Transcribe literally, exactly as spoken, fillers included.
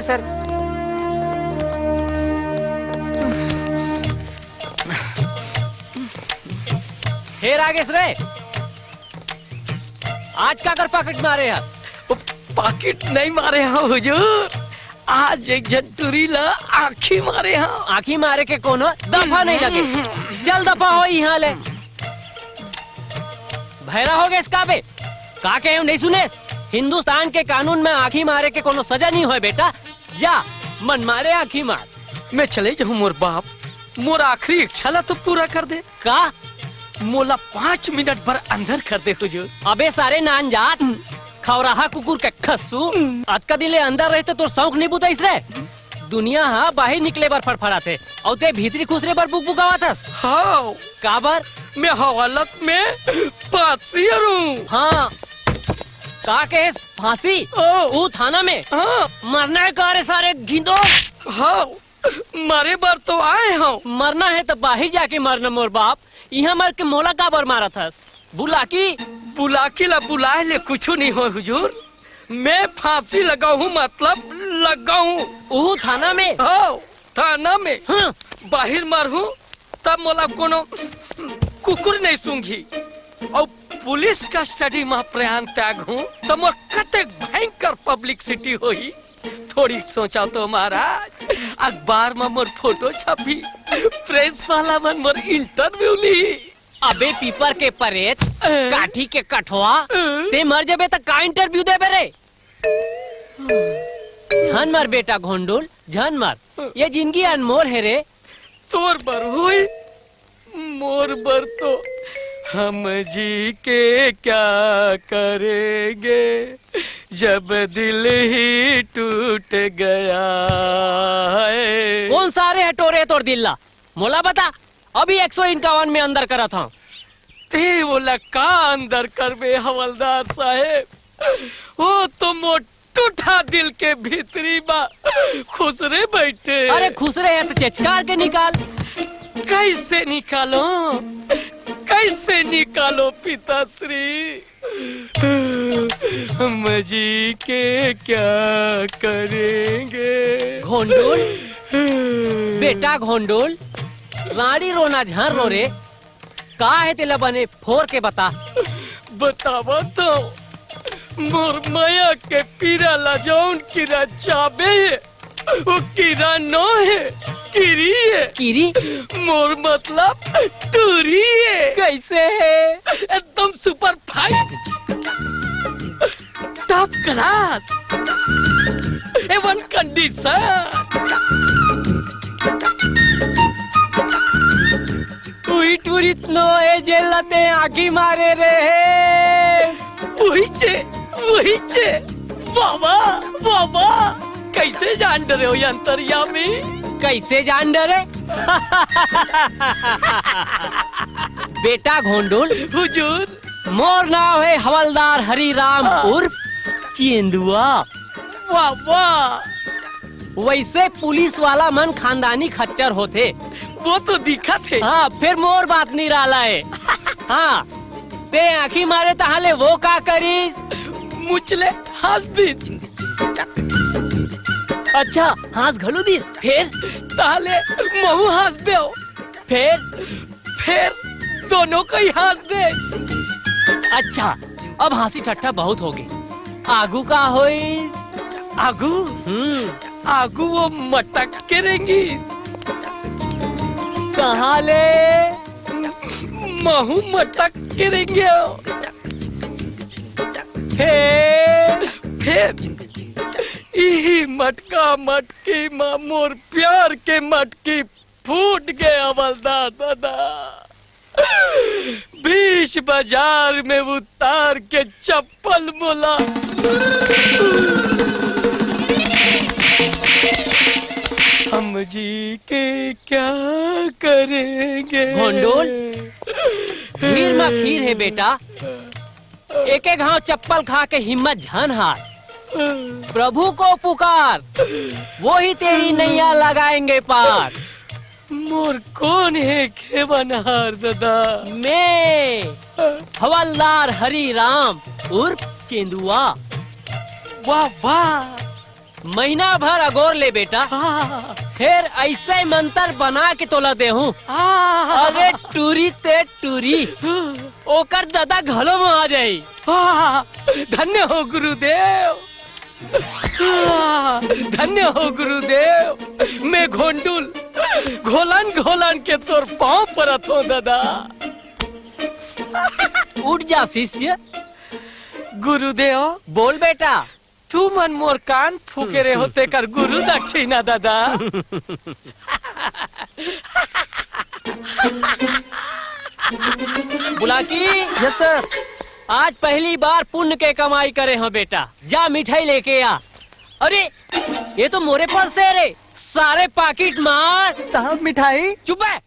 Sir. फेर आ गेस रे। आज काकर पाकिट मारे हस? ओ, पाकिट नहीं मारे हंव हुजूर, आज एक झन टुरी ला आँखी मारे हंव। आँखी मारे के कोनो दफा नहीं लगे। चल दफा हो इहाँ ले। भैरा हो गेस का बे? का कहेंव नहीं सुनेस? हिंदुस्तान के कानून में आँखी मारे के कोनो सजा नहीं होय बेटा। जा, मन मारे आँखी मार। मैं चले जाहूँ मोर बाप, मोर आखिरी इच्छा ला तो पूरा कर दे। का? मोला पाँच मिनट भर अंदर कर दे हुजूर। अबे सारे नान जात, खौराहा कुकुर के खस्सू, अतका दिन ले अंदर रहे तो तोर शौक नहीं बुताइस रे? दुनिया हा बाहिर निकले बर फड़फड़ाथे, अउ ते भीतरी खुसरे बर बुकबुकावत हस। हाँ। काबर? मैं हवालत में फांसी हूँ। हाँ। का कहे फांसी? ओ। ऊ थाना में? हाँ। मरना है का रे सारे गिंदो? हाँ। मरे बर तो आए हंव। मरना है त बाहिर जाके मरना मोर बाप, इहाँ मर के मोला काबर मारत हस? बुलाकी? बुलाकी ला बुलाए ले कुछु नहीं होय हुजूर, मैं फांसी लगाहूँ मतलब लगाहूँ। उहू थाना में? हो, थाना में। हाँ। बाहिर मरहूँ तब मोला कोनो कुकुर नहीं सूंघी, अउ पुलिस कस्टडी म प्राण त्यागहूँ त मोर कतेक भयंकर पब्लिसिटी होही। थोड़ी सोचा तो महाराज, अखबार म मोर फोटो छपही, प्रेस वाला मन मोर इंटरव्यू लीही। अबे पीपर के परेत, ए? काठी के कठवा, ए? ते मर जबे त का इंटरव्यू देबे रे? झन मर बेटा घोंडुल, झन मर। ये जिंदगी अनमोल हे रे। तोर बर होई, मोर बर तो हम जी के क्या करेंगे जब दिल ही टूट गया है। कोन सारे हे टोरे तोर दिल ला? मोला बता, अभी एक सौ इक्यावन में अंदर करत हंव। ते ओला का अंदर करबे हवलदार साहेब? वो तो मोर टूटा दिल के भीतरी बा खुसरे बैठे। अरे खुसरे हे त चेचकार के निकाल। कैसे निकालो, कैसे निकालो पिताश्री? हम जी के क्या करेंगे? घोंडुल, बेटा घोंडुल, राड़ी रोना झन रो रे। का हे तेला बने फोर के बता। बतावा तो, मोर मया के पीरा ला जौन कीरा चाबे हे, वो कीरा नो हे, किरी हे। किरी? मोर मतलब टुरी हे। कैसे हे? एकदम super fine. Top class, A one condition. उही टुरी त नो हे जेला ते आँखी मारे रहे। उही चे, उही चे। बाबा, बाबा, कैसे जान डरे हो ये अंतर्यामी? कैसे जान डरे? बेटा घोंडुल। हुजूर। मोर नाव हे हवलदार हरिराम हाँ। उर्फ चेंदुआ। वाह, वाह। वैसे पुलिस वाला मन खानदानी खच्चर होथे। वो तो दिखत हे। हाँ, फेर मोर बात निराला हे। हाँ, ते आँखी मारे तहाँ ले वो का करिस? मुँह ले हाँस दिस। अच्छा, हाँस घलो दिस। फेर? तहाँ ले महूँ हाँस देंव। फेर? फेर दोनों कोई हाँस दे। अच्छा, अब हाँसी ठट्ठा बहुत होगे। आगू का होई? आगू? हम्म। आगू वो मटक के रेंगिस। कहाँ ले? महूँ मटक के रेंगेंव। फेर? फेर इही मटका मटकी म मोर प्यार के मटकी फूट गे हवलदार दादा। बीच बाजार में उतार के चप्पल मोला। हम जी के क्या करेंगे? घोंडुल, भीड़ म खीर हे बेटा। एक एक घांव चप्पल खा के हिम्मत झन हार। प्रभु को पुकार, वो ही तेरी नैया लगाएंगे पार। मोर कोन हे खेवनहार दादा? मैं हवलदार हरी राम उर्फ केंदुआ। वाह, वाह। महीना भर अगोर ले बेटा, हाँ। फेर अइसे मंतर बना के तोला देहूं। हाँ। अरे टूरी ते टूरी, ओकर ददा घलो म आ जाई। हाँ। धन्य हो गुरुदेव, हाँ। धन्य हो गुरुदेव। मैं घोंडुल घोलन घोलन के तोर पांव परत हो ददा। उठ जा शिष्य। गुरुदेव। बोल बेटा। तुमन मोर कान फूके रहे हो, तेकर गुरु दक्षिणा ददा। बुलाकी। Yes sir. आज पहली बार पुण्य के कमाई करे हो बेटा, जा मिठाई लेके आ। अरे, ये तो मोरे पर्स हे रे, सारे पाकिट मार। साहब मिठाई। चुप है।